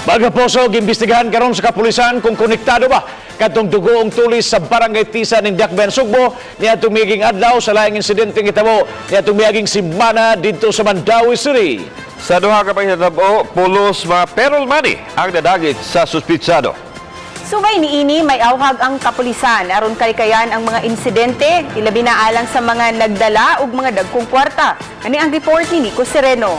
Magaposo, gimbestigahan karon sa kapulisan kung konektado ba kadtong dugoong tulis sa Barangay Tisa ning Dakbayan Sugbo niadtong miaging adlaw sa laing insidente gitabo niadtong miaging simana didto sa Mandaue City. Sa duha ka panghitabo, pulos mga payroll money ang nadagit sa suspitsado. Subay niini, may awhag ang kapulisan aron kaykayan ang mga insidente, ilabi na alang sa mga nagdala og mga dagkong kwarta. Ani ang report ni Nico Sereno.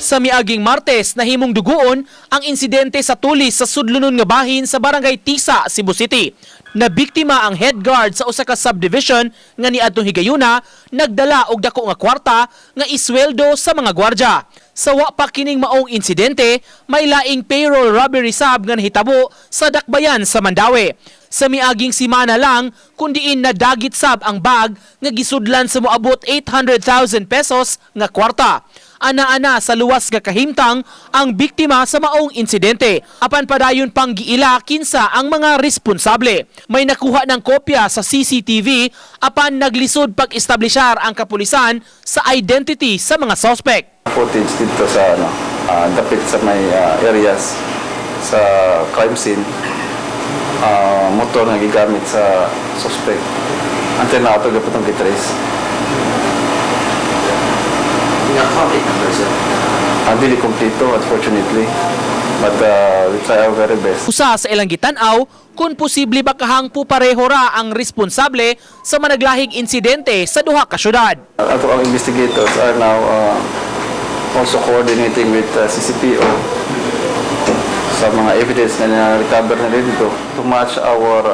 Sa miaging Martes, nahimong duguon ang insidente sa tulis sa sudlonon nga bahin sa Barangay Tisa, Cebu City. Nabiktima ang head guard sa usa ka subdivision nga niadtong higayuna nagdala og dako nga kwarta nga isweldo sa mga gwardya. Sa wa pa kining maong insidente, may laing payroll robbery sab nga nahitabo sa Dakbayan sa Mandaue. Sa miaging simana lang, kundiin nadagit sab ang bag nga gisudlan sa moabot 800,000 pesos nga kwarta. Ana-ana sa luwas nga kahimtang ang biktima sa maong insidente. Apan padayon pang giila kinsa ang mga responsable. May nakuha ng kopya sa CCTV, apan naglisod pag-establishar ang kapulisan sa identity sa mga suspect. Footage dito sa ano, dapit sa may areas sa crime scene, motor nga gigamit sa suspect until na ato gapot ang gitrace. Complete number, sir? Dili kompleto, unfortunately, but we try our very best. Usa sa ilang gitan-aw kung posible ba kahang pareho ra ang responsable sa managlahing insidente sa duha ka syudad. Ato ang investigators are now also coordinating with CCPO sa mga evidence na na-recover na rin dito to match our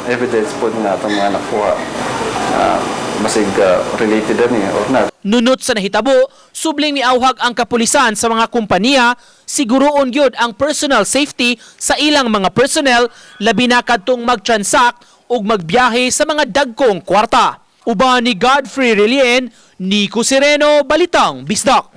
evidence po nga atong mga nakuha basig related ani or not. Nunot sa nahitabo, subling miawhag ang kapulisan sa mga kumpanya, siguroon gyud ang personal safety sa ilang mga personnel, labi na kadtong magtransact ug magbiyahe sa mga dagkong kwarta. Uban ni Godfrey Relien, Nico Sereno, Balitang Bisdak.